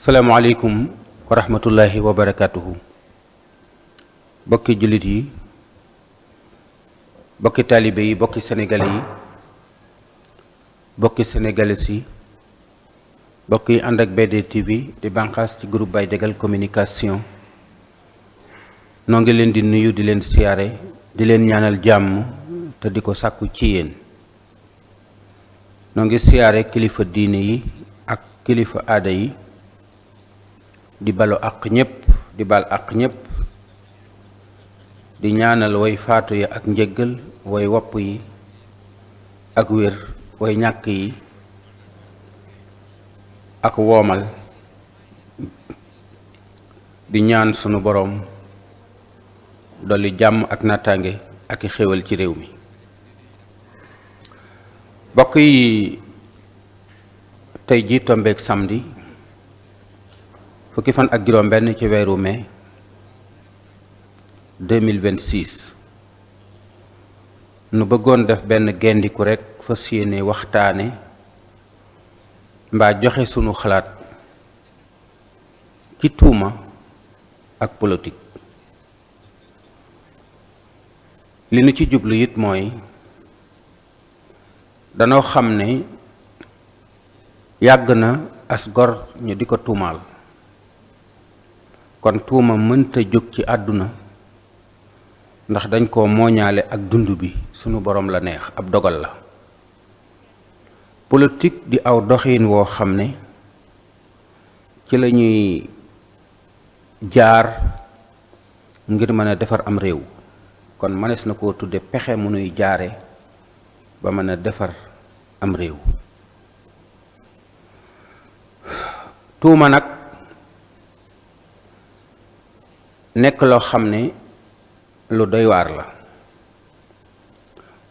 salaamaaleykum wa rahmatullahi wa barakatuhu. Bokki jullit yi, bokki taalibe yi, bokki sénégalais yi, bokki sénégalais yi, bokki ànd ak BD TV di bànqaas ci groupe Baye Dégal communication. noo ngi leen di nuyu di leen siyaare di leen ñaanal jàmm te di ko sàkku ci yéen. noo ngi siyaare kilifa diine yi ak kilifa aada yi di balu àq ñépp di bal àq ñépp di ñaanal way faatu yi ak njëggal way wopp yi ak wér way ñàkk yi ak woomal di ñaan sunu boroom dolli jàmm ak nattaange ak i xéewal ci réew mi. bokk yi, tey jii tombeek samedi fukki fan ak juróom benn ci weeru mai 2026 nu bëggoon def benn gendiku rekk fas yéene waxtaane mbaa joxe sunu xalaat ci tuuma ak politique. li nu ci jublu it mooy danoo xam ne yàgg na as gor ñu di ko tuumaal, kon tuuma mënta jóg ci àdduna ndax dañ koo mooñaale ak dund bi sunu boroom la neex, ab dogal la. politique di aw doxiin woo xam ne ci la ñuy jaar ngir mën a defar am réew, kon mënees na koo tudde pexe mu nuy jaare ba mën a defar am réew. tuuma nag nekk loo xam ne lu doy waar la,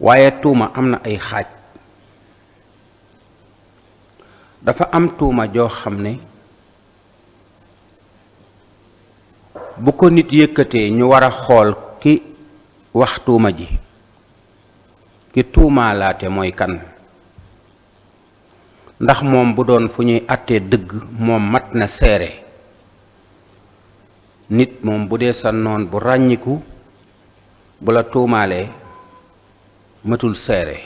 waaye tuuma am na ay xaaj. dafa am tuuma joo xam ne bu ko nit yëkkatee ñu war a xool ki wax tuuma ji, ki tuumaalaate mooy kan, ndax moom bu doon fu ñuy àttee dëgg moom mat na seere. nit moom bu dee sa noon bu ràññiku bu la tuumaalee matul seere,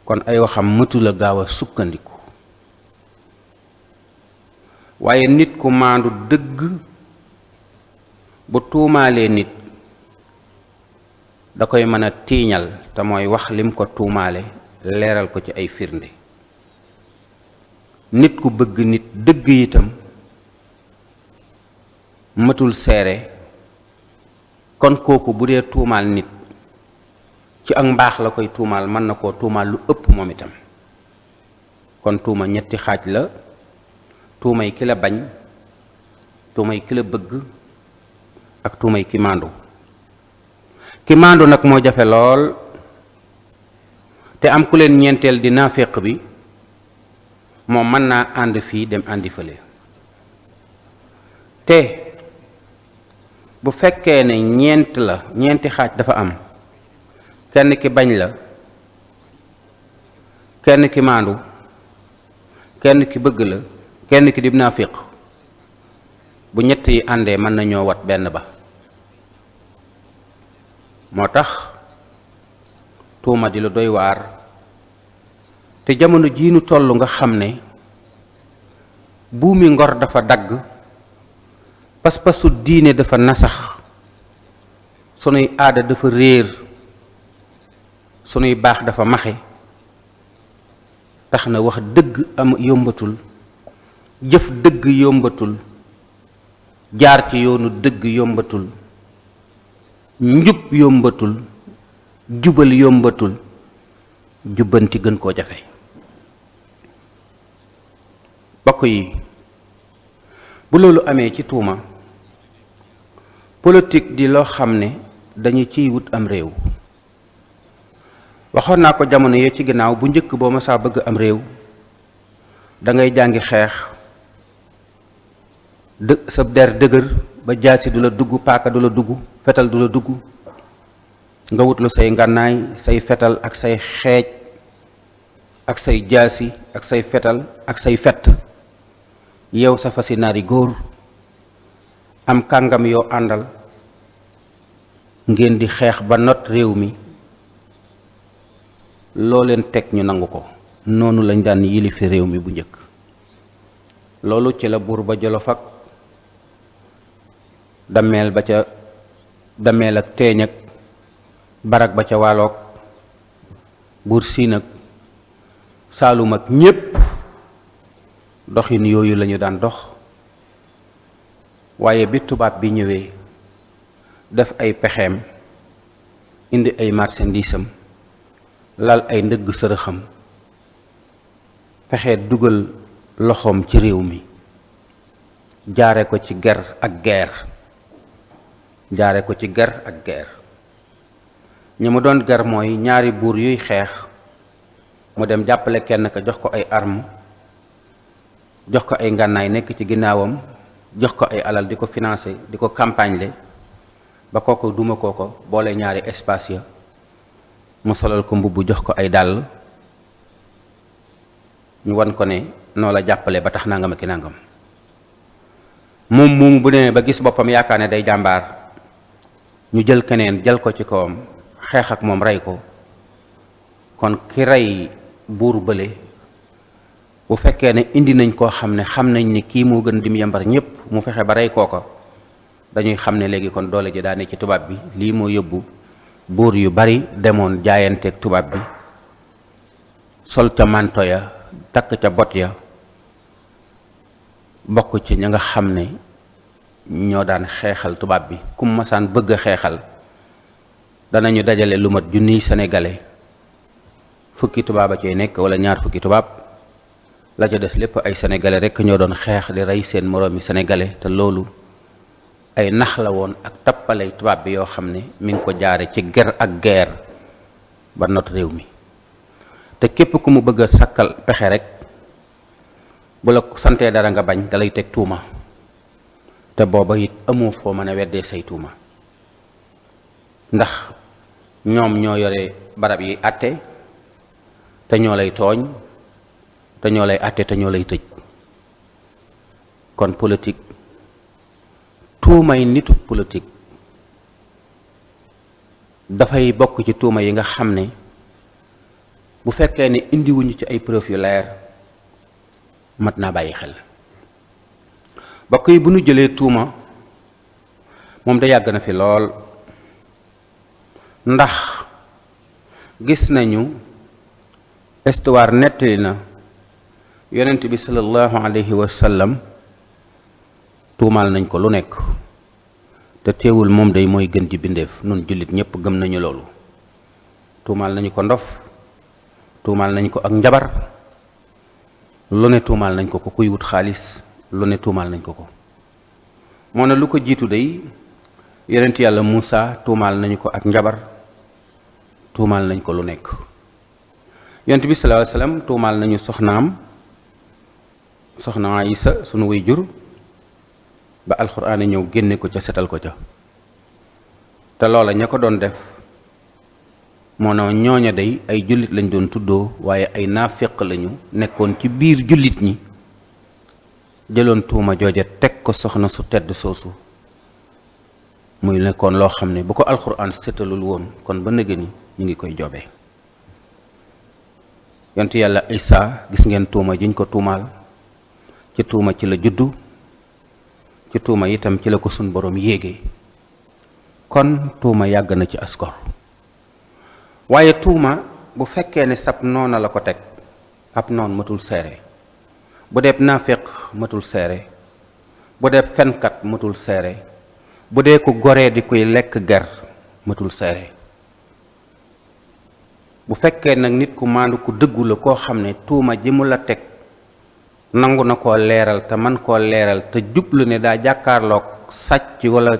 kon ay waxam matul a gaaw a sukkandiku. waaye nit ku maandu dëgg bu tuumaalee nit da koy mën a tiiñal te mooy wax lim ko tuumaale leeral ko ci ay firnde. nit ku bëgg nit dëgg itam matul seere, kon kooku bu dee tuumaal nit ci ak mbaax la koy tuumaal, mën na koo tuumaal lu ëpp moom itam. kon tuuma ñetti xaaj la: tuumay ki la bañ, tuumay ki la bëgg, ak tuumay ki maandu. ki maandu nag moo jafe lool, te am ku leen ñeenteel di naaféq bi moom mën naa ànd fii dem àndi fële. te bu fekkee ne ñeenti xaaj dafa am, kenn ki bañ la, kenn ki maandu, kenn ki bëgg la, kenn ki di naaféq, bu ñett yi àndee mën nañoo wat benn ba. moo tax tuuma di lu doy waar, te jamono jii nu toll nga xam ne buumi ngor dafa dagg, pas-pasu diine dafa nasax, sunuy aada dafa réer, sunuy baax dafa maxe, tax na wax dëgg am yombatul, jëf dëgg yombatul, jaar ci yoonu dëgg yombatul, njub yombatul, jubal yombatul, jubbanti gën koo jafe. bokk yi, bu loolu amee ci tuuma, politique di loo xam ne dañu ciy wut am réew. waxoon naa ko jamono yee ci ginnaaw, bu njëkk boo ma saa bëgg am réew da ngay jàngi xeex sa der dëgër ba jaasi du la dugg, paaka du la dugg, fetal du la dugg, nga wut lu say ngànnaay, say fetal ak say xeej ak say jaasi ak say fetal ak say fett yow sa fasi naari góor am kàngam yoo àndal ngeen di xeex ba not réew mi loo leen teg ñu nangu ko. noonu lañ daan yilifi réew mi bu njëkk. loolu ci la buur ba Jolof ak dameel ak teeñ ak barak ba ca waaloog buur siin ak saalum ak ñépp doxin yooyu lañu daan dox. waaye bi tubaab bi ñëwee def ay pexeem indi ay marchandisam lal ay ndëgg sërëxam fexe dugal loxoom ci réew mi jaare ko ci ger ak guerre ñi mu doon ger mooy ñaari buur yuy xeex mu dem jàppale kenn ka jox ko ay arme jox ko ay ngànnaay nekk ci ginnaawam jox ko ay alal di ko financer di ko campagne le ba kooko duma kooko boole ñaari espace ya mu solal ko mbubb jox ko ay dàll ñu wan ko ne noo la jàppale ba tax nangam ak nangam. moom bu demee ba gis boppam yaakaar ne day jàmbaar ñu jël keneen jël ko ci kawam xeex ak moom rey ko. kon ki rey buur bële bu fekkee ne indi nañ koo xam ne xam nañ ne kii moo gën dim yambar ñépp mu fexe ba rey kooko dañuy xam ne léegi kon doole ji daane ci tubaab bi. lii moo yóbbu buur yu bari demoon jaayanteeg tubaab bi sol ca manto ya takk ca bot ya bokk ci ña nga xam ne ñoo daan xeexal tubaab bi. kum masaan bëgg a xeexal danañu dajale lu mat junniy sénégalais fukki tubaab a cay nekk wala ñaar fukki tubaab la ca des lépp ay sénégalais rekk ñoo doon xeex di rey seen moroomi sénégalais. te loolu ay nax la woon ak tappalay tubaab bi yoo xam ne mi ngi ko jaare ci ger ak guerre ba not réew mi. te képp ku mu bëgg a sakkal pexe rek bu la santee dara nga bañ dalay teg tuuma te booba it amoo foo mën a weddee say tuuma ndax ñoom ñoo yore barab yi àtte te ñoo lay tooñ te ñoo lay àtte te ñoo lay tëj. kon politique tuumay nitu politique dafay bokk ci tuuma yi nga xam ne bu fekkee ne indiwuñu ci ay preuve yu leer mat naa bàyyi xel. bokk yi bu nu jëlee tuuma moom da yàgg na fi lool ndax gis nañu histoire nettali na yonent bi sallallahu alayhi wa sallam tuumaal nañ ko lu nekk te teewul moom day mooy gën di bindeef. nun jullit ñépp gëm nañu loolu. tuumaal nañu ko ndof, tuumaal nañ ko ak njabar, lu ne tuumaal nañ ko ko. kuy wut xaalis lu ne tuumaal nañ ko ko. moo ne lu ko jiitu day yonent yàlla Muusa tuumaal nañu ko ak njabar, tuumaal nañ ko lu nekk. yonent bi sallallahu alayhi wasallam tuumaal nañu soxna Aysa sunu way jur ba alxuraan ñëw génne ko ca setal ko ca. te loola ña ko doon def moo ne ñooña day ay jullit lañ doon tuddoo waaye ay naaféq lañu nekkoon ci biir jullit ñi jëloon tuuma jooja teg ko soxna su tedd soosu muy nekkoon loo xam ne bu ko alxuraan setalul woon kon ba nëgë ni ñu ngi koy joobee. yonent yàlla Isa gis ngeen tuuma jiñ ko tuumaal, ci tuuma ci la juddu, ci tuuma itam ci la ko sun borom yéege. kon tuuma yàgg na ci askor. waaye tuuma bu fekkee ne sab noona la ko teg, ab noon matul seere. bu dee naaféq matul seere, bu dee fenkat matul seere, bu dee ku goree di koy lekk ger matul seere. bu fekkee nag nit ku maandu ku dëggu la koo xam ne tuuma ji mu la teg nangu na koo leeral te man koo leeral te jublu ne daa jàkkaarloog sàcc wala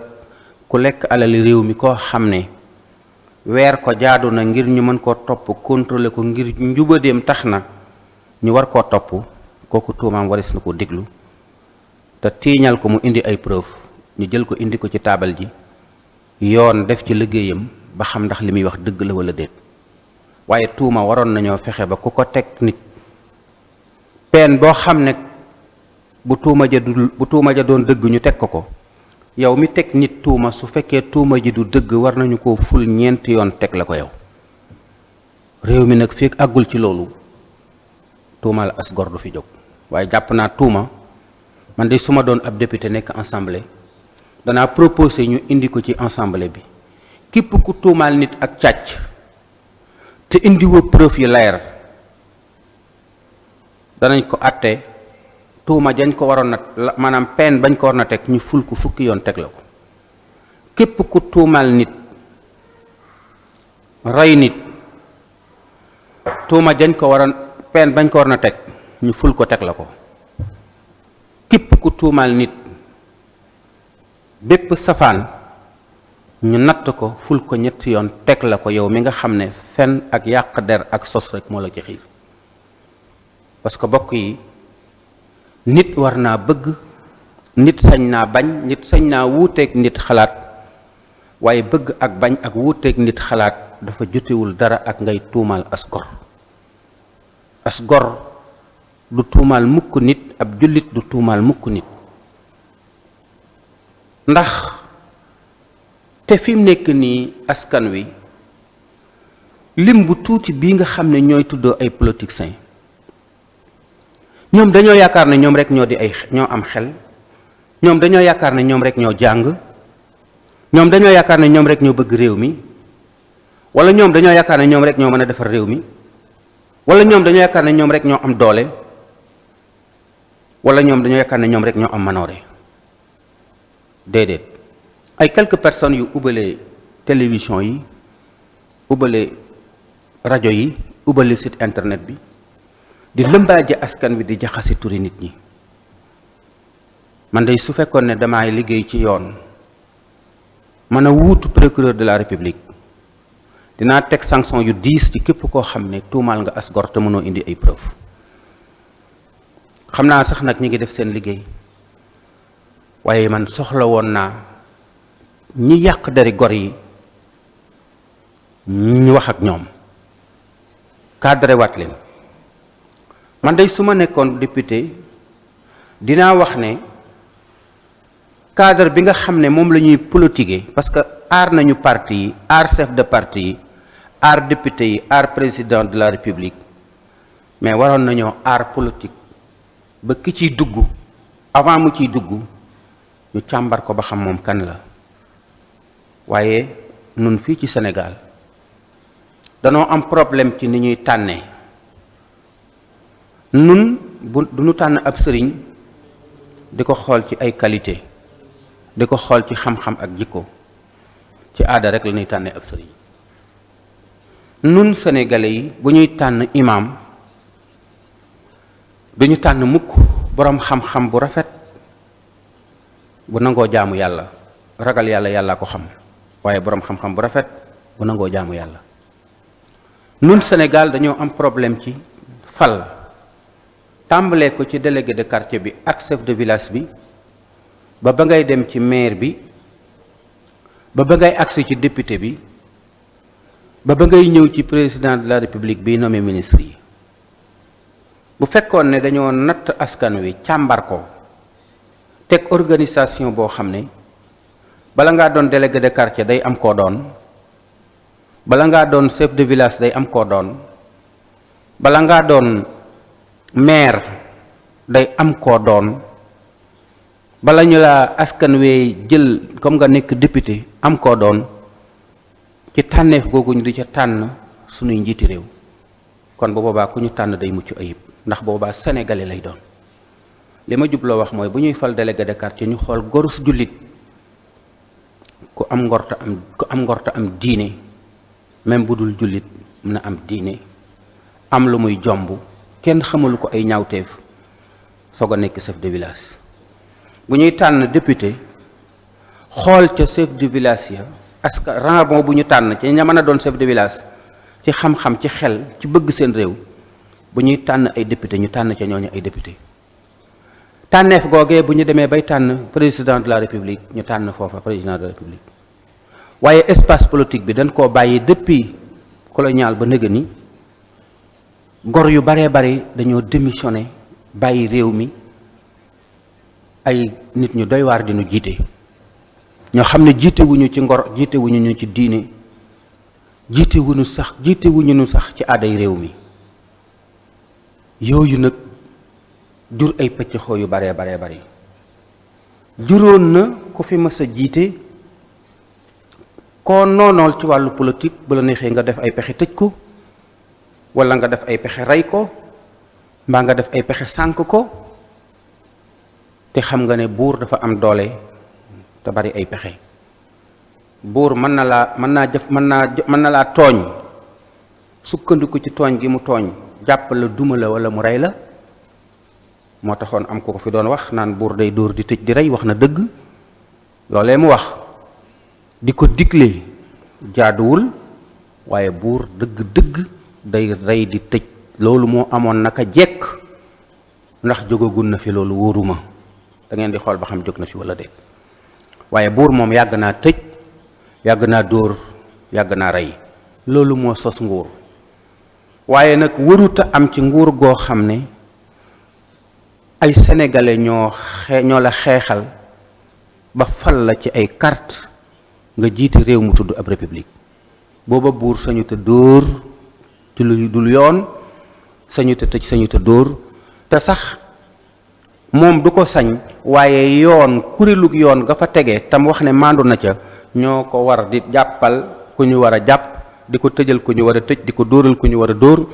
ku lekk alali réew mi koo xam ne weer ko jaadu na ngir ñu mën koo topp contrôler ko ngir njubadeem tax na ñu war koo topp, kooku tuumaam waris na ko déglu te tiiñal ko mu indi ay preuve ñu jël ko indi ko ci taabal ji, yoon def ci liggéeyam ba xam ndax li muy wax dëgg la wala déet. waaye tuuma waroon nañoo fexe ba ku ko teg nit peen boo xam ne bu tuuma ja doon dëgg ñu teg ko yow mi teg nit tuuma su fekkee tuuma ji du dëgg war nañu ko ful ñeenti yoon teg la ko yow. réew mi nag fekk àggul ci loolu tuumaal as gor du fi jóg. waaye jàpp naa tuuma man de su ma doon ab député nekk assemblée danaa proposé ñu indi ko ci assemblée bi képp ku tuumaal nit ak càcc te indiwoo preuve yu leer danañ ko àtte tuuma jañ ko waroon na maanaam peine bañ ko war na teg ñu ful ko fukki yoon teg la ko. képp ku tuumaal nit rey nit tuuma jañ ko waroon peine bañ ko war na teg ñu ful ko teg la ko. képp ku tuumaal nit bépp safaan ñu natt ko ful ko ñetti yoon teg la ko yow mi nga xam ne fen ak yàq der ak sos rek moo la ci xiir. parce que bokk yi nit war naa bëgg, nit sañ naa bañ, nit sañ naa wuuteeg nit xalaat, waaye bëgg ak bañ ak wuuteeg nit xalaat dafa jotewul dara ak ngay tuumaal as gor. as gor du tuumaal mukk nit, ab jullit du tuumaal mukk nit. ndax te fi mu nekk nii askan wi lim bu tuuti bii nga xam ne ñooy tuddoo ay politiciens ñoom dañoo yaakaar ne ñoom rek ñoo am xel, ñoom dañoo yaakaar ne ñoom rek ñoo jàng, ñoom dañoo yaakaar ne ñoom rek ñoo bëgg réew mi, wala ñoom dañoo yaakaar ne ñoom rek ñoo mën a defar réew mi, wala ñoom dañoo yaakaar ne ñoom rek ñoo am doole, wala ñoom dañoo yaakaar ne ñoom rek ñoo am manoore. déedéet, ay quelques personnes yu ubbale télévision yi, ubbale rajo yi, ubbale site internet bi di lëmbaaje askan wi di jaxase turi nit ñi. man de su fekkoon ne damay liggéey ci yoon mën a wuutu procureur de la république dinaa teg sanction yu diis ci képp koo xam ne tuumaal nga as gor te mënoo indi ay preuve. xam naa sax nag ñi ngi def seen liggéey, waaye man soxla woon naa ñi yàq dari gor yi ñu wax ak ñoom cadre waat leen. man day su ma nekkoon député dinaa wax ne cadre bi nga xam ne moom la ñuy politiquer, parce que aar nañu parti yi, aar chef de parti yi, aar député yi, aar président de la république, mais waroon nañoo aar politique ba ki ciy dugg avant mu ciy dugg ñu càmbar ko ba xam moom kan la. waaye nun fii ci Sénégal danoo am problème ci ni ñuy tànnee. nun du ñu tànn ab sëriñ di ko xool ci ay qualité, di ko xool ci xam-xam ak jikko, ci aada rek la ñuy tànnee ab sëriñ. nun sénégalais yi bu ñuy tànn imam duñu tànn mukk boroom xam-xam bu rafet bu nangoo jaamu yàlla, ragal yàlla yàllaa ko xam, waaye boroom xam-xam bu rafet bu nangoo jaamu yàlla. nun Sénégal dañoo am problème ci fal, tàmbalee ko ci délégué de quartier bi ak chef de village bi ba ngay dem ci maire bi ba ngay agsi ci député bi ba ngay ñëw ci président de la république bi nommé ministre yi. bu fekkoon ne dañoo natt askan wi càmbar ko teg organisation boo xam ne bala ngaa doon délégué de quartier day am koo doon, bala ngaa doon chef de village day am koo doon, bala ngaa doon maire day am koo doon, bala ñu la askan wee jël comme nga nekk député am koo doon, ci tànneef googu ñu di ca tànn sunuy njiiti réew. kon bu boobaa ku ñu tànn day mucc ayib, ndax boobaa sénégalais lay doon. li ma jubloo wax mooy bu ñuy fal délégué de quartier ñu xool gorus jullit ku am ngorta am diine, même bu dul jullit mën a am diine, am lu muy jomb, kenn xamalu ko ay ñaawteef, soog a nekk chef de village. bu ñuy tànn député xool ca chef de village ya askan rang bu ñu tànn ci ña mën a doon chef de village ci xam-xam, ci xel, ci bëgg seen réew. bu ñuy tànn ay député ñu tànn ca ñooñu ay député. tànneef googee bu ñu demee bay tànn président de la république ñu tànn foofa président de la république. waaye espace politique bi dañ koo bàyyi depuis colonial ba nëgë ni gor yu baree bari dañoo démissionné bàyyi réew mi ay nit ñu doy waar dinu jiite ñoo xam ne jiite wuñu ci ngor jiite wuñu ñu ci diine jiite wuñu ñu sax ci aaday réew mi yooyu nag jur ay pëccëxoo yu baree bari juróon na ku fi mës a jiite koo noonool ci wàllu politique bu la neexee nga def ay pexe tëj ko walla nga def ay pexe rey ko mbaa nga def ay pexe sànk ko te xam nga ne buur dafa am doole te bari ay pexe buur mën na laa tooñ sukkandiku ci tooñ gi mu tooñ jàpp la duma la walla mu rey la moo taxoon am ko fi doon wax naan buur day dóor di tëj di rey wax na dëgg loolee mu wax di ko digle jaaduwul waaye buur dëgg-dëgg day rey di tëj loolu moo amoon naka jekk ndax jógagul na fi loolu wóoruma da ngeen di xool ba xam jóg na fi walla déet waaye buur moom yàgg naa tëj yàgg naa dóor yàgg naa rey loolu moo sos nguur waaye nag waruta am ci nguur goo xam ne ay sénégalais ñoo la xeexal ba fal la ci ay carte nga jiite réew mu tudd ab république booba buur sañu te dóor ci lu dul yoon sañu te tëj sañu te dóor te sax moom du ko sañ waaye yoon kuréelug yoon nga fa tege tam wax ne maandu na ca ñoo ko war di jàppal ku ñu war a jàpp di ko tëjal ku ñu war a tëj di ko dóoral ku ñu war a dóor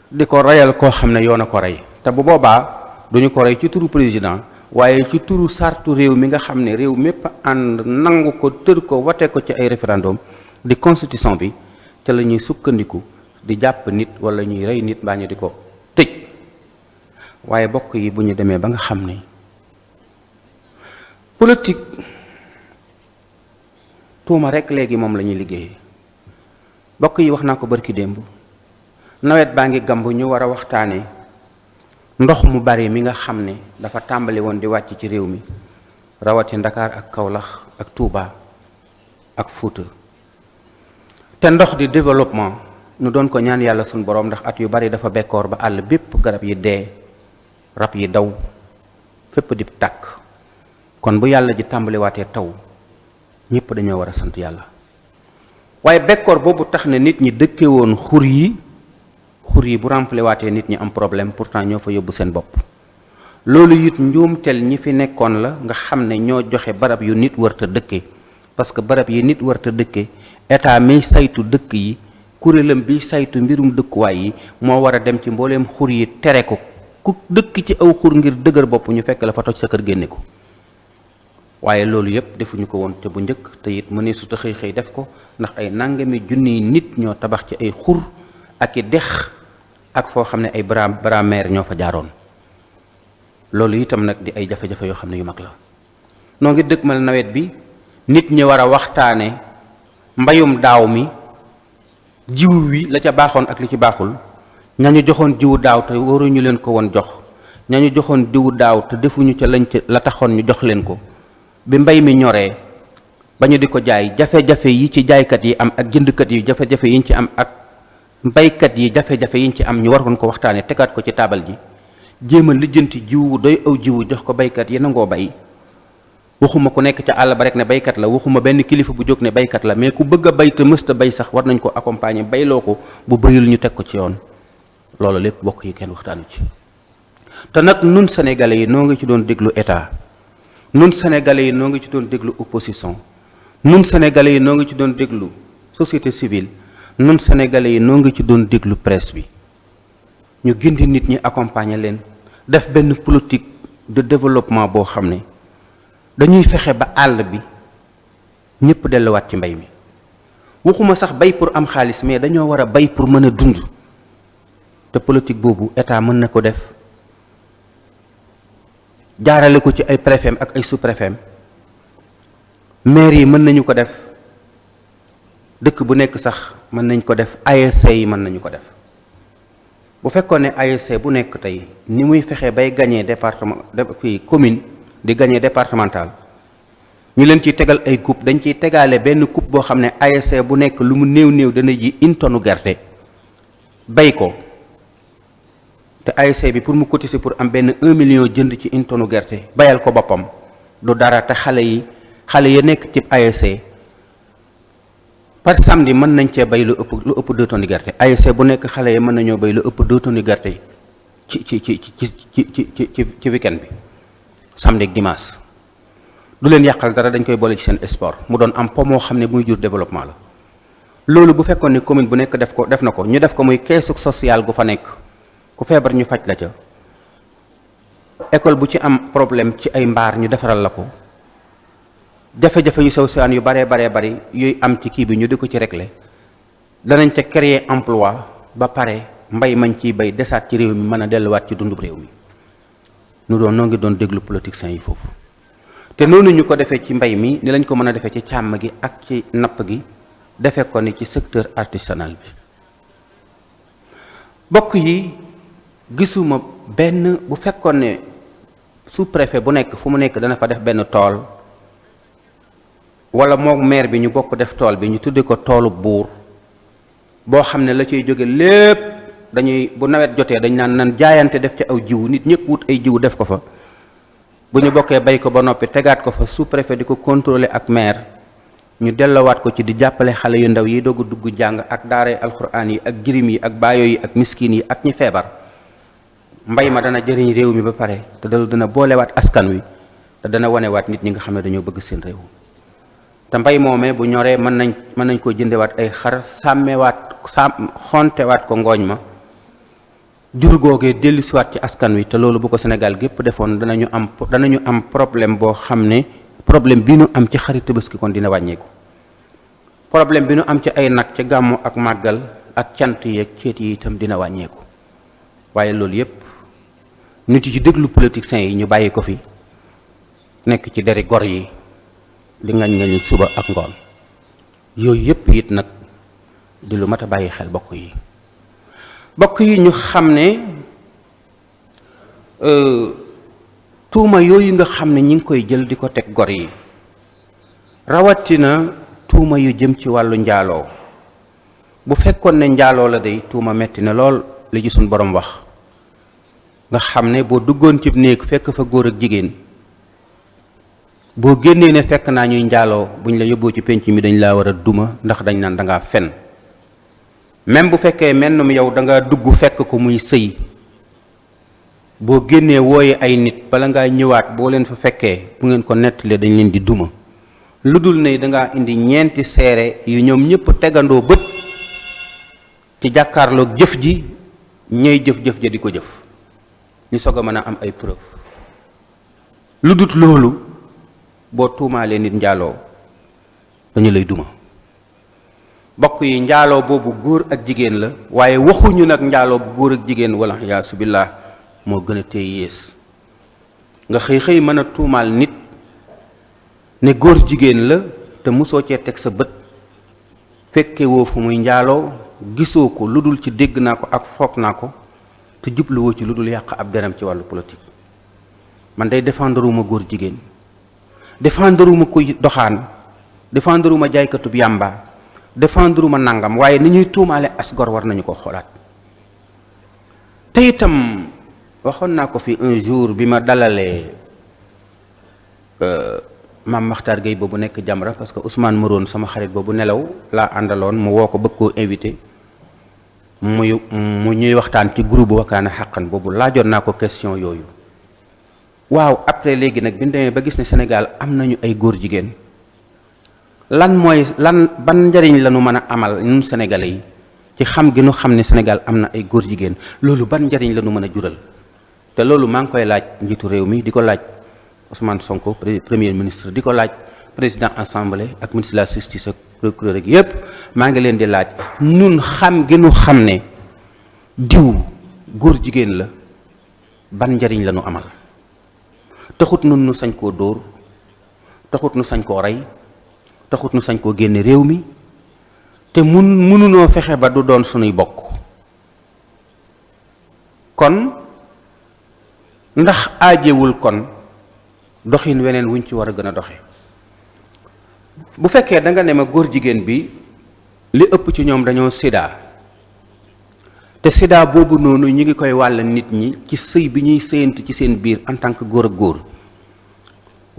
di ko reyal koo xam ne yoon a ko rey te bu boobaa duñu ko rey ci turu président waaye ci turu sartu réew mi nga xam ne réew mépp ànd nangu ko tër ko wate ko ci ay référendum di constitution bi te la ñuy sukkandiku di jàpp nit wala ñuy rey nit mbaa ñu di ko tëj waaye bokk yi bu ñu demee ba nga xam ne politique tuuma rekk léegi moom la ñuy liggéeyee bokk yi wax naa ko barki démb nawet baa ngi gamb ñu war a waxtaane ndox mu bari mi nga xam ne dafa tàmbali woon di wàcc ci réew mi rawati Ndakaar ak Kaolack ak Touba ak Fuuta te ndox di développement ñu doon ko ñaan yàlla suñu borom ndax at yu bari dafa bekkoor ba àll bépp garab yi dee rab yi daw fépp di tàkk kon bu yàlla ji tàmbaliwaatee taw ñëpp dañoo war a sant yàlla waaye bekkoor boobu tax ne nit ñi dëkke woon xur yi bu rempli waatee nit ñi am problème pourtant ñoo fa yóbbu seen bopp loolu it njuumtel ñi fi nekkoon la nga xam ne ñoo joxe barab yu nit warta dëkke parce que barab yi nit warta dëkke état mi saytu dëkk yi kuréelam bi saytu mbirum dëkkuwaay yi moo war a dem ci mbooleem xur yi tere ko ku dëkk ci aw xur ngir dëgër bopp ñu fekk la fa toj sa kër génne ko waaye loolu yépp defuñu ko woon te bu njëkk te it mënee su ta xëy def ko ndax ay nangami junniy nit ñoo tabax ci ay xur ak i dex ak foo xam ne ay bras-mer ñoo fa jaaroon loolu itam nag di ay jafe-jafe yoo xam ne yu mag la noo ngi dëgmal nawet bi nit ñi war a waxtaane mbayum daaw mi jiw wi la ca baaxoon ak li ci baaxul ñañu joxoon jiwu daaw te waruñu leen ko woon jox ñañu joxoon jiwu daaw te defuñu ca lañ ca la taxoon ñu jox leen ko bi mbay mi ñoree ba ñu di ko jaay jafe-jafe yi ci jaaykat yi am ak jëndkat yi jafe-jafe yiñ ci am ak mbaykat yi jafe-jafe yiñ ci am ñu waroon ko waxtaane tegaat ko ci taabal ji jéem a lijjanti jiwu doy aw jiwu jox ko baykat yi nangoo bay waxuma ku nekk ca àll ba rek ne baykat la waxuma benn kilifa bu jóg ne baykat la mais ku bëgg a bay te mësta bay sax war nañ ko accompagner bayloo ko bu bayul ñu teg ko ci yoon loolu lépp bokk yi kenn waxtaanu ci te nag nun sénégalais yi noo ngi ci doon déglu état nun sénégalais yi noo ngi ci doon déglu opposition nun sénégalais yi noo ngi ci doon déglu société civile nun sénégalais yi noo ngi ci doon déglu presse bi ñu gindi nit ñi accompagner leen def benn politique de développement boo xam ne dañuy fexe ba àll bi ñëpp delluwaat ci mbay mi waxuma sax bay pour am xaalis mais dañoo war a bay pour mën a dund te politique boobu état mën na ko def jaarale ko ci ay préfet ak ay sous-préfet maire yi mën nañu ko def dëkk bu nekk sax mën nañ ko def ASC yi mën nañu ko def bu fekkoon ne ASC bu nekk tey ni muy fexe bay gagner département fii commune di gagner départemental ñu leen ciy tegal ay coupe dañ ciy tegaale benn coupe boo xam ne ASC bu nekk lu mu néew dana ji une tonne gerte bay ko te ASC bi pour mu cotiser pour am benn 1 million jënd ci une tonne gerte bayal ko boppam du dara te xale yi nekk ci ASC par samedi mën nañ cee bay lu ëpp 2 tonnes gerte. ASC bu nekk xale yi mën nañoo bay lu ëpp 2 tonnes gerte ci weekend bi samedi ak dimanche. du leen yàqal dara, dañ koy boole ci seen sport mu doon am po moo xam ne muy jur développement la. loolu bu fekkoon ni commune bu nekk def na ko ñu def ko muy keesu social gu fa nekk ku feebar ñu faj la ca. école bu ci am problème ci ay mbaar ñu defaral la ko. jafe-jafe yu sew sewaan yu baree bari yooyu am ci kii bi ñu di ko ci régler danañ ca créer emploi ba pare mbay mañ ciy bay desaat ci réew mi mën a delluwaat ci dundub réew mi. noo ngi doon déglu politiciens yi foofu te noonu ñu ko defee ci mbay mi ni lañ ko mën a defee ci càmm gi ak ci napp gi defee ko ni ci secteur artisanal bi. bokk yi gisuma benn bu fekkoon ne sous-préfet bu nekk fu mu nekk dana fa def benn tool wala moom maire bi ñu bokk def tool bi ñu tudde ko toolu buur boo xam ne la ciy jóge lépp dañuy bu nawet jotee dañ naan jaayante def ci aw jiwu nit ñëpp wut ay jiwu def ko fa bu ñu bokkee bay ko ba noppi tegaat ko fa sous-préfet di ko contrôler ak maire ñu delloowaat ko ci di jàppale xale yu ndaw yi doog a dugg jàng ak daaray alxuraan yi ak jirim yi ak baayo yi ak miskin yi ak ñi feebar. mbay ma dana jëriñ réew mi ba pare te dana boolewaat askan wi te dana wanewaat nit ñi nga xam ne dañoo bëgg seen réew. te mbay moomee bu ñoree mën nañ koo jëndewaat ay xar xontewaat ko ngooñ ma jur googee dellusiwaat ci askan wi te loolu bu ko Sénégal gépp defoon danañu am problème boo xam ne problème bi nu am ci xarit Tabaski kon dina wàññeeku. problème bi nu am ci ay nag ci gàmmu ak màggal ak cant yi ak ceet yi itam dina wàññeeku waaye loolu yépp nit yi ci déglu politiciens yi ñu bàyyi ko fi nekk ci deri gor yi di ngañ suba ak ngoon yooyu yépp it nag di lu mat a bàyyi xel bokk yi ñu xam ne tuuma yooyu nga xam ne ñi ngi koy jël di ko teg gor yi rawatina tuuma yu jëm ci wàllu njaaloo bu fekkoon ne njaaloo la day tuuma metti na lool li ci suñ borom wax nga xam ne boo duggoon ci néeg fekk fa góor ak jigéen boo génnee ne fekk naa ñuy njaaloo buñ la yóbboo ci penc mi dañ laa war a duma ndax dañ naan dangaa fen même bu fekkee mennum yow dangaa dugg fekk ko muy sëy boo génnee wooye ay nit bala ngaa ñëwaat boo leen fa fekkee bu ngeen ko nettalee dañ leen di duma lu dul ne dangaa indi ñeenti seere yu ñoom ñëpp tegandoo bët ci jàkkaarloog jëf ji ñooy jëf-jëf ja di ko jëf ñu soog a mën a am ay preuve lu dut loolu boo tuumaalee nit njaaloo dañu lay duma bokk yi njaaloo boobu góor ak jigéen la waaye waxuñu nag njaaloo bu góor ak jigéen wala yaasu billah moo gën a tey yées nga xëy mën a tuumaal nit ne góor jigéen la te mosoo cee teg sa bët fekke woo fu muy njaaloo gisoo ko lu dul ci dégg naa ko ak foog naa ko te jubluwoo ci lu dul yàq ab deram ci wàllu politique. man day défendruma góor jigéen défendruma kuy doxaan défendruma jaaykatub yàmba défendruma nangam waaye ni ñuy tuumaale as gor war nañu ko xoolaat. te itam waxoon naa ko fi un jour bi ma dalalee maam Makhtar Gueye boobu nekk Jamra parce que Ousmane Maroon sama xarit boobu nelaw laa àndaloon mu woo ko bëgg koo invité mu ñuy waxtaan ci groupe Wakana Haqqan boobu laajoon naa ko question yooyu. waaw après léegi nag bi ñu demee ba gis ne Sénégal am nañu ay góor jigéen ban njariñ la ñu mën a amal ñun Sénégalais yi ci xam gi nu xam ne Sénégal am na ay góor jigéen loolu ban njariñ la ñu mën a jural te loolu maa ngi koy laaj njiitu réew mi di ko laaj Ousmane Sonko premier ministre di ko laaj président assemblée ak ministre de la justice ak procureur ak yépp maa ngi leen di laaj nun xam gi nu xam ne diw góor jigéen la ban njariñ la ñu amal taxut nun nu sañ koo dóor taxut nu sañ koo rey taxut nu sañ koo génne réew mi te mënunoo fexe ba du doon sunuy bokk kon ndax aajewul kon doxin weneen wuñ ci war a gën a doxe bu fekkee da nga ne ma góor jigéen bi li ëpp ci ñoom dañoo sida te sida boobu noonu ñu ngi koy wàll nit ñi ci sëy bi ñuy sëyante ci seen biir en tant que góor ak góor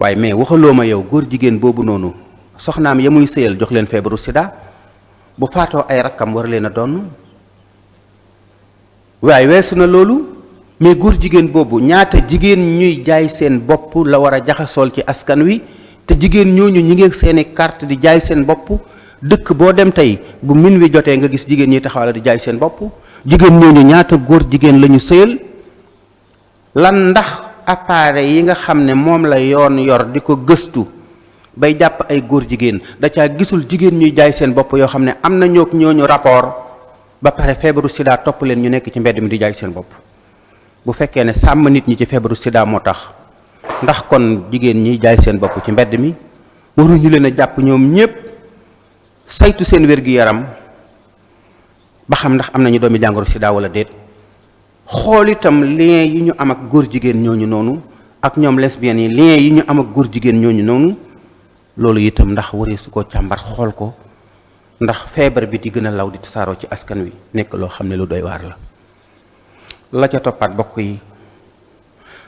waaye mais waxaloo ma yow góor jigéen boobu noonu soxnaam ya muy sëyal jox leen feebaru sida bu faatoo ay rakkam war leen a donn waaye weesu na loolu mais góor jigéen boobu ñaata jigéen ñuy jaay seen bopp la war a jaxasool ci askan wi te jigéen ñooñu ñi ngi seeni carte di jaay seen bopp dëkk boo dem tey bu min wi jotee nga gis jigéen ñi taxawal di jaay seen bopp jigéen ñooñu ñaata góor jigéen la ñu sëyal lan ndax appareil yi nga xam ne moom la yoon yor di ko gëstu bay jàpp ay góor jigéen da caa gisul jigéen ñuy jaay seen bopp yoo xam ne am na ñoog ñooñu rapport ba pare feebaru sida topp leen ñu nekk ci mbedd mi di jaay seen bopp bu fekkee ne sàmm nit ñi ci feebaru sida moo tax ndax kon jigéen ñi jaay seen bopp ci mbedd mi waruñu leen a jàpp ñoom ñépp saytu seen wér-gi-yaram ba xam ndax am nañu doomi jàngoro sida wala déet xool itam lien yi ñu am ak góor jigéen ñooñu noonu ak ñoom lesbiennes yi lien yi ñu am ak góor jigéen ñooñu noonu loolu itam ndax waree su ko càmbar xool ko ndax feebar bi di gën a law di tasaaroo ci askan wi nekk loo xam ne lu doy waar la ca toppaat bokk yi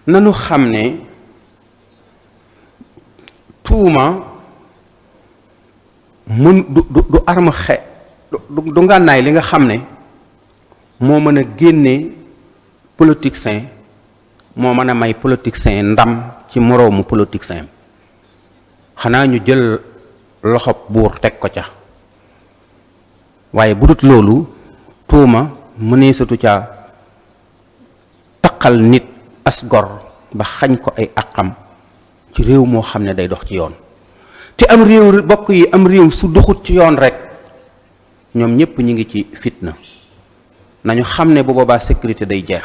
nanu xam ne tuuma mun du arme du ngànnaay li nga xam ne moo mën a génne politicien moo mën a may politicien ndam ci moroomu politicien xanaa ñu jël loxob buur teg ko ca waaye bu dut loolu tuuma mëneesatu ca taqal nit as gor ba xañ ko ay àqam ci réew moo xam ne day dox ci yoon te am réew bokk yi am réew su doxut ci yoon rek ñoom ñépp ñi ngi ci fitna nañu xam ne bu boobaa sécurité day jeex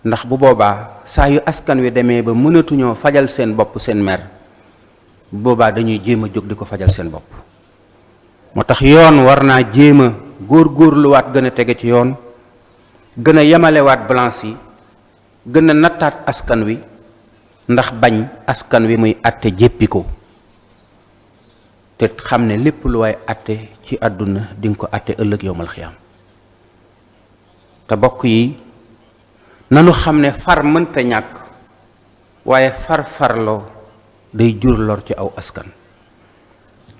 ndax bu boobaa saa yu askan wi demee ba mënatuñoo fajal seen bopp seen mer bu boobaa dañuy jéem a jóg di ko fajal seen bopp moo tax yoon war naa jéem a góorgóorluwaat gën a tege ci yoon gën a yemalewaat balance yi gën a nattaat askan wi ndax bañ askan wi muy àtte jéppi ko te xam ne lépp lu waay àtte ci àdduna di nga ko àtte ëllëg yowmal xiyaam te bokk yi nanu xam ne far mënta ñàkk waaye farloo day jur lor ci aw askan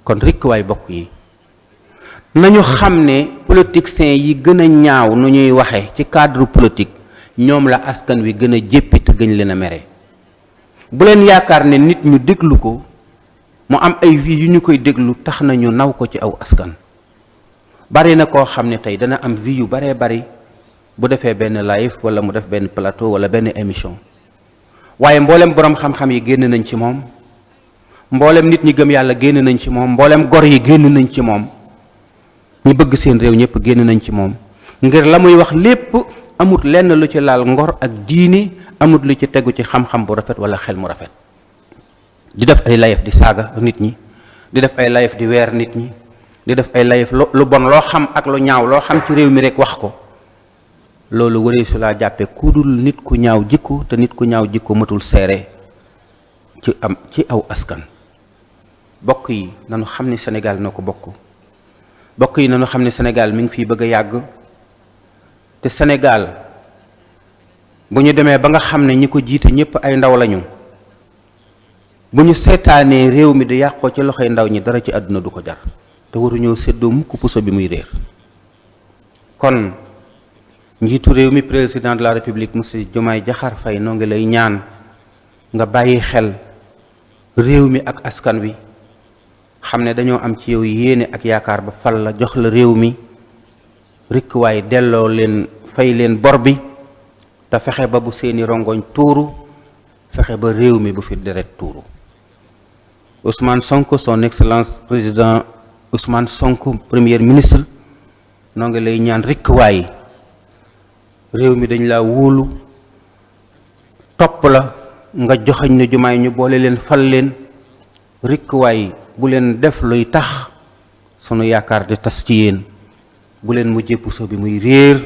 kon rikk waay bokk yi nañu xam ne politiciens yi gën a ñaaw nu ñuy waxe ci cadre politique ñoom la askan wi gën a jéppi te gën leen a mere bu leen yaakaar ne nit ñu déglu ko mu am ay vie yu ñu koy déglu tax nañu naw ko ci aw askan bari na koo xam ne tey dana am vie yu baree bari bu defee benn live wala mu def benn plateau wala benn émission waaye mboolem boroom xam-xam yi génn nañ ci moom mboolem nit ñi gëm yàlla génn nañ ci moom mboolem gor yi génn nañ ci moom ñi bëgg seen réew ñëpp génn nañ ci moom ngir la muy wax lépp amut lenn lu ci laal ngor ak diine amut lu ci tegu ci xam-xam bu rafet wala xel mu rafet di def ay live di saaga nit ñi di def ay live di weer nit ñi di def ay live lu bon loo xam ak lu ñaaw loo xam ci réew mi rek wax ko loolu waree su laa jàppe ku dul nit ku ñaaw jikko te nit ku ñaaw jikko matul seere ci aw askan bokk yi nanu xam ne Sénégal na ko bokk yi nanu xam ne Sénégal mi ngi fii bëgg a yàgg te Sénégal bu ñu demee ba nga xam ne ñi ko jiite ñépp ay ndaw lañu bu ñu seetaanee réew mi di yàqoo ci loxoy ndaw ñi dara ci àdduna du ko jar te waruñoo séddoo mukk puso bi muy réer kon njiitu réew mi président de la république monsieur Diomaye Diakhar Faye noo ngi lay ñaan nga bàyyi xel réew mi ak askan wi xam ne dañoo am ci yow yéene ak yaakaar ba fal la jox la réew mi rikk waaye delloo leen fay leen bor bi te fexe ba bu seeni rongoñ tuuru fexe ba réew mi bu fi deret tuuru Ousmane Sonko son excellence président Ousmane Sonko premier ministre noo ngi lay ñaan rikk waaye réew mi dañ la wóolu topp la nga joxañ ne Diomaye ñu boole leen fal leen rikk waay bu leen def luy tax sunu yaakaar di tas ci yéen bu leen mujjee puso bi muy réer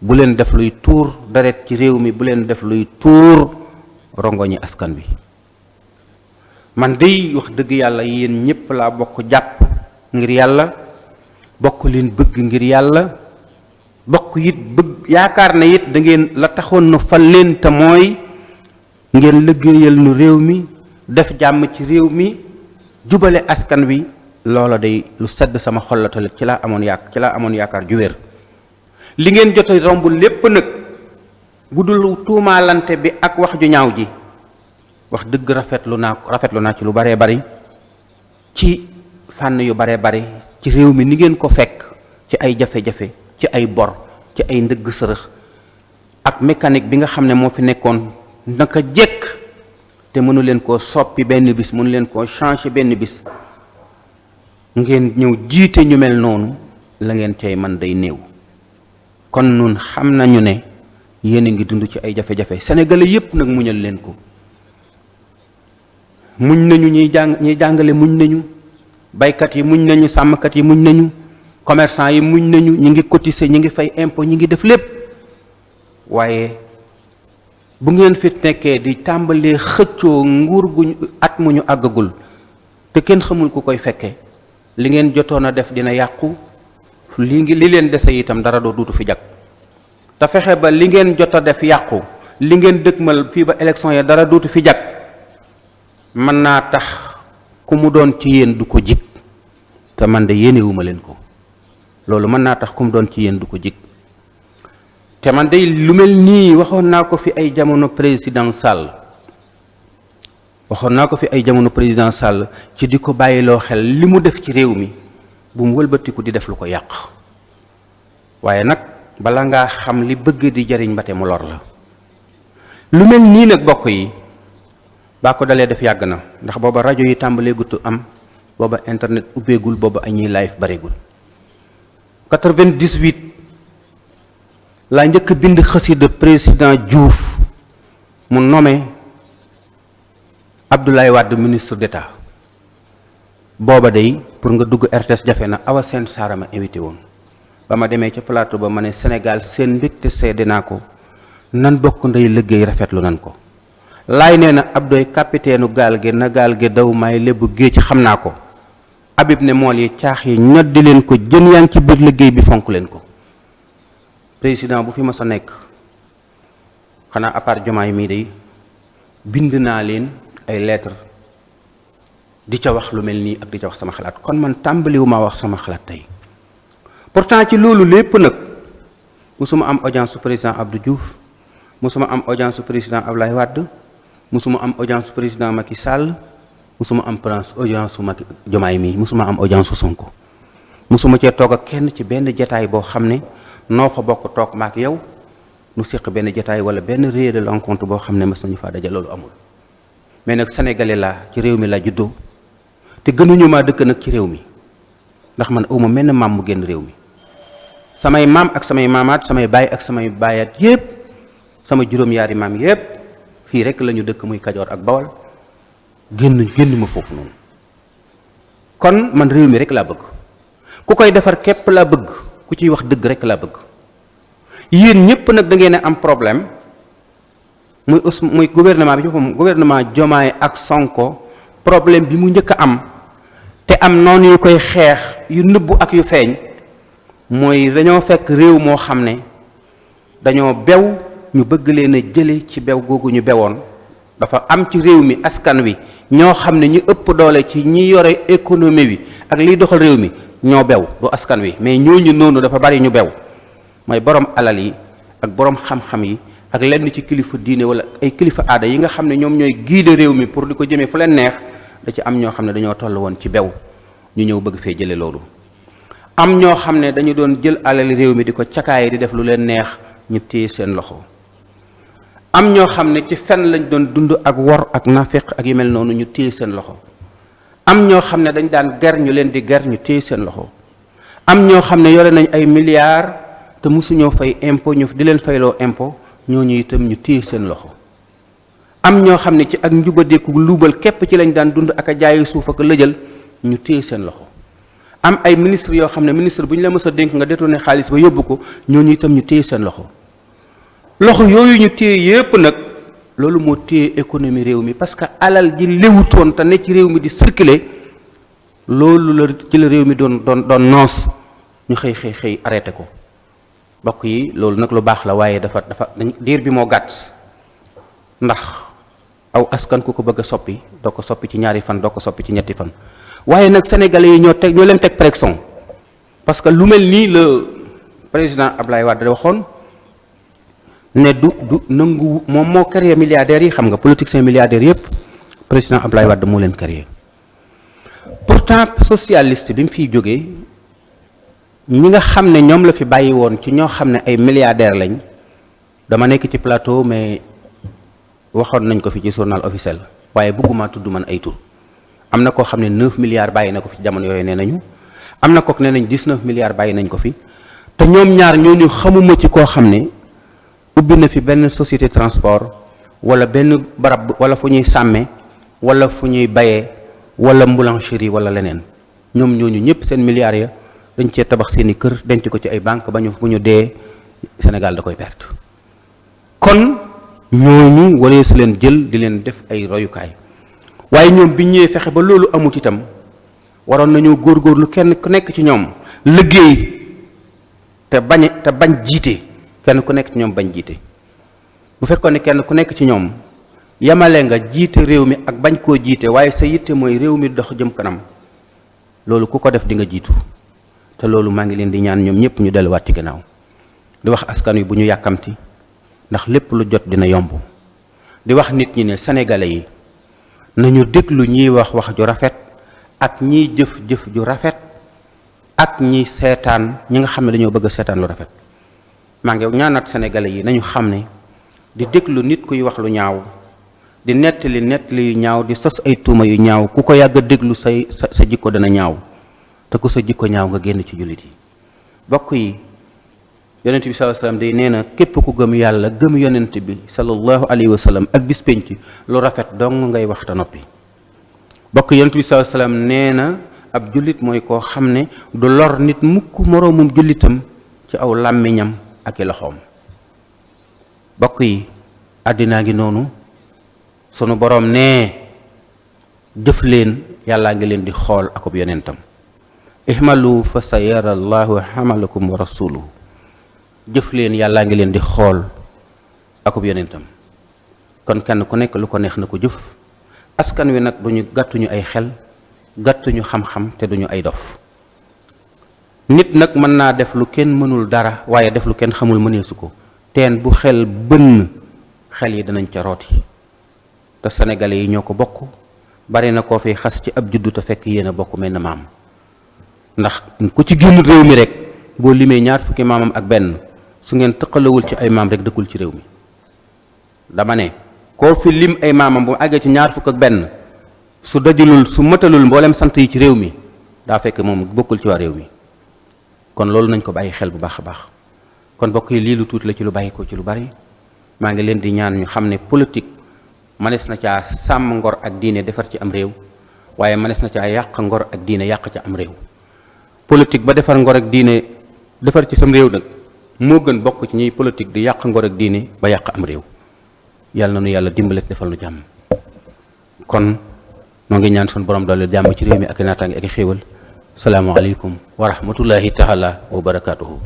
bu leen def luy tuur deret ci réew mi bu leen def luy tuur rongoñi askan wi man dey wax dëgg yàlla yéen ñépp laa bokk jàpp ngir yàlla bokk leen bëgg ngir yàlla bokk it bëgg yaakaar na it da ngeen la taxoon nu fal leen te mooy ngeen liggéeyal nu réew mi def jàmm ci réew mi jubale askan wi loola day lu sedd sama xol la tamit ci laa amoon yaakaar ju wér li ngeen jot a romb lépp nag bu dul tuumaalante bi ak wax ju ñaaw ji wax dëgg rafetlu naa ci lu baree bari ci fànn yu baree bari ci réew mi ni ngeen ko fekk ci ay jafe-jafe ci ay bor ci ay ndëgg sërëx ak mécanique bi nga xam ne moo fi nekkoon naka jekk te mënu leen koo soppi benn bis mënu leen koo changer benn bis ngeen ñëw jiite ñu mel noonu la ngeen cay man day néew kon nun xam nañu ne yéen a ngi dund ci ay jafe-jafe sénégalais yépp nag muñal leen ko muñ nañu ñiy jàngale muñ nañu baykat yi muñ nañu sàmmkat yi muñ nañu commerçant yi muñ nañu ñi ngi cotiser ñi ngi fay impôt ñi ngi def lépp waaye bu ngeen fi nekkee di tàmbalee xëccoo nguur gu at mu ñu àggagul te kenn xamul ku koy fekke li ngeen jotoon a def dina yàqu li leen dese itam dara doo duutu fi jag te fexe ba li ngeen jot a def yàqu li ngeen dëkkmal fii ba élection ya dara duutu fi jag mën naa tax ku mu doon ci yéen du ko jig te man de yéenewuma leen ko loolu mën naa tax ku mu doon ci yéen du ko jig te man de lu mel nii waxoon naa ko fi ay jamono président Sall ci di ko bàyyiloo xel li mu def ci réew mi bu mu wëlbatiku di def lu ko yàq waaye nag bala ngaa xam li bëgg di jariñ mbate mu lor la lu mel nii nag bokk yi baa ko dalee def yàgg na ndax booba rajo yi tàmbalee gutu am booba internet ubbeegul booba añuy live bareegul 98 laa njëkk bind xasida président Diouf mu nommé Abdoulaye Wade ministre d'État booba day pour nga dugg RTS jafe na Awa Sène Sara ma invité woon ba ma demee ca plateau ba ma ne Sénégal seen mbégte seede naa ko nan bokk ndey liggéey rafetlu nan ko laay nee na ab doy capitaine gaal gi na gaal gi daw may lébu géej xam naa ko Habib ne mool yi caax yi ñoddi leen ko jën yaa ngi ci biir liggéey bi fonk leen ko président bu fi mas a nekk xanaa à part Diomaye mii day bind naa leen ay lettre di ca wax lu mel nii ak di ca wax sama xalaat kon man tàmbaliwuma wax sama xalaat tey pourtant ci loolu lépp nag musuma am audience su président Abdou Diouf musuma am audience su président Abdoulaye Wade musuma am audience su président Macky Sall musuma am audience su Macky Diomaye mii musuma am audience su Sonko musuma cee toog ak kenn ci benn jataay boo xam ne noo fa bokk toog maak yow nu séq benn jataay wala benn réunion de rencontre boo xam ne mas nañu faa daje loolu amul mais nag sénégalais laa ci réew mi laa juddoo te gënuñu maa dëkk nag ci réew mi ndax man awma menn maam mu génn réew mi samay maam ak samay maamaat samay baay ak samay baayaat yépp sama juróom-yaari maam yépp fii rek la ñu dëkk muy Kajoor ak Bawol génn ma foofu noonu kon man réew mi rek laa bëgg ku koy defar képp laa bëgg ku ciy wax dëgg rek laa bëgg yéen ñépp nag da ngeen a am problème muy gouvernement bi boppam gouvernement Diomaye ak Sonko problème bi mu njëkk a am te am noonu yu koy xeex yu nëbbu ak yu feeñ mooy dañoo fekk réew moo xam ne dañoo bew ñu bëgg leen a jële ci bew googu ñu bewoon dafa am ci réew mi askan wi ñoo xam ne ñi ëpp doole ci ñi yore économie bi ak liy doxal réew mi ñoo bew du askan wi mais ñooñu noonu dafa bari ñu bew mooy borom alal yi ak borom xam-xam yi ak lenn ci kilifa diine wala ay kilifa aada yi nga xam ne ñoom ñooy guider réew mi pour di ko jëmee fu leen neex da ci am ñoo xam ne dañoo toll woon ci bew ñu ñëw bëgg fee jële loolu am ñoo xam ne dañu doon jël alal réew mi di ko cakaaye di def lu leen neex ñu téye seen loxo am ñoo xam ne ci fen lañ doon dund ak wor ak nafiq ak yu mel noonu ñu téye seen loxo am ñoo xam ne dañ daan ger ñu leen di ger ñu téye seen loxo am ñoo xam ne yore nañ ay milliards te mosuñoo fay impôt ñu di leen fayloo impôt ñooñu itam ñu téye seen loxo am ñoo xam ne ci ak njubadeeku luubal képp ci lañ daan dund ak a jaayi suuf ak lëjal ñu téye seen loxo am ay ministre yoo xam ne ministre bu ñu la mës a dénk nga détourné xaalis ba yóbbu ko ñooñu itam ñu téye seen loxo yooyu ñu téye yépp nag loolu moo téye économie réew mi parce que alal ji léwutoon te ne ci réew mi di circuler loolu la ci la réew mi doon noos ñu xëy arrêté ko bokk yi loolu nag lu baax la waaye dafa diir bi moo gàtt ndax aw askan ku ko bëgg a soppi doo ko soppi ci ñaari fan doo ko soppi ci ñetti fan waaye nag sénégalais yi ñoo leen teg pression parce que lu mel nii le président Ablaye Wade waxoon ne du nangu moom moo créé milliardaires yi xam nga politiciens milliardaires yépp président Ablaye Wade moo leen créé pourtant socialiste bi mu fiy jógee ñi nga xam ne ñoom la fi bàyyi woon ci ñoo xam ne ay milliardaires lañ dama nekk ci plateau mais waxoon nañ ko fi ci journal officiel waaye bëgguma tudd man ay tur am na koo xam ne 9 milliards bàyyi na ko fi jamono yooyu nee nañu am na kook nee nañ 19 milliards bàyyi nañ ko fi te ñoom ñaar ñooñu xamuma ci koo xam ne ubbi na fi benn société transport wala benn barab wala fu ñuy sàmme wala fu ñuy bayee wala boulangerie wala leneen ñoom ñooñu ñëpp seen milliards ya dañ cee tabax seeni kër denc ko ci ay banque ba ñu bu ñu dee Sénégal da koy perte kon ñooñu waree su leen jël di leen def ay royukaay waaye ñoom bi ñëwee fexe ba loolu amut itam waroon nañoo góorgóorlu kenn ku nekk ci ñoom liggéey te bañ jiite kenn ku nekk ci ñoom bañ jiite bu fekkoon ne kenn ku nekk ci ñoom yamale nga jiite réew mi ak bañ koo jiite waaye sa yitte mooy réew mi dox jëm kanam loolu ku ko def di nga jiitu te loolu maa ngi leen di ñaan ñoom ñëpp ñu delluwaat ci gannaaw di wax askan wi bu ñu yàkkamti ndax lépp lu jot dina yomb di wax nit ñi ne sénégalais yi nañu déglu ñiy wax ju rafet ak ñiy jëf ju rafet ak ñiy seetaan ñi nga xam ne dañoo bëgg a seetaan lu rafet maa ngi ñaanaat sénégalais yi nañu xam ne di déglu nit kuy wax lu ñaaw di nettali yu ñaaw di sos ay tuuma yu ñaaw ku ko yàgg a déglu sa jikko dana ñaaw te ku sa jikko ñaaw nga génn ci jullit yi bokk yi yonent bi sallallahu alayhi wasallam day nee na képp ku gëm yàlla gëm yonent bi sallallahu alayhi wasallam ak bis penc lu rafet dong ngay wax te noppi bokk yonent bi sallallahu alayhi wasallam nee na ab jullit mooy koo xam ne du lor nit mukk moroomum jullitam ci aw làmmiñam ak i loxoom bokk yi àddinaa ngi noonu sunu boroom nee jëf leen yàllaa ngi leen di xool akub yonentam ihmalu fa sa yara allahu hamalakum wa rasuluhu jëf leen yàllaa ngi leen di xool akub yonentam kon kenn ku nekk lu ko neex na ko jëf askan wi nag duñu gàttuñu ay xel gàttuñu xam-xam te duñu ay dof nit nag mën naa def lu kenn mënul dara waaye def lu kenn xamul mëneesu ko teen bu xel bënn xel yi danañ ca rooti te sénégalais yi ñoo ko bokk bari na koo fi xas ci ab juddu te fekk yéen a bokk mel na maam ndax ku ci génn réew mi rek boo limee ñaar fukki maamam ak benn su ngeen tëqalawul ci ay maam rek dëkkul ci réew mi dama ne koo fi lim ay maamam bu àggee ci ñaar fukk ak benn su dajulul su matalul mboolem sant yi ci réew mi daa fekk moom bokkul ci waa réew mi kon loolu nañ ko bàyyi xel bu baax a baax kon bokk yi lii lu tuuti la ci lu bàyyi ko ci lu bari maa ngi leen di ñaan ñu xam ne politique mënees na caa sàmm ngor ak diine defar ci am réew waaye mënees na caa yàq ngor ak diine yàq ca am réew politique ba defar ngor ak diine defar ci sam réew nag moo gën bokk ci ñuy politique di yàq ngor ak diine ba yàq am réew yàlla na nu yàlla dimbale defal nu jàmm kon noo ngi ñaan suñu borom doole jàmm ci réew mi ak naataange ak xéewal salaamaaleykum wa rahmatullahi taala wa barakaatuhu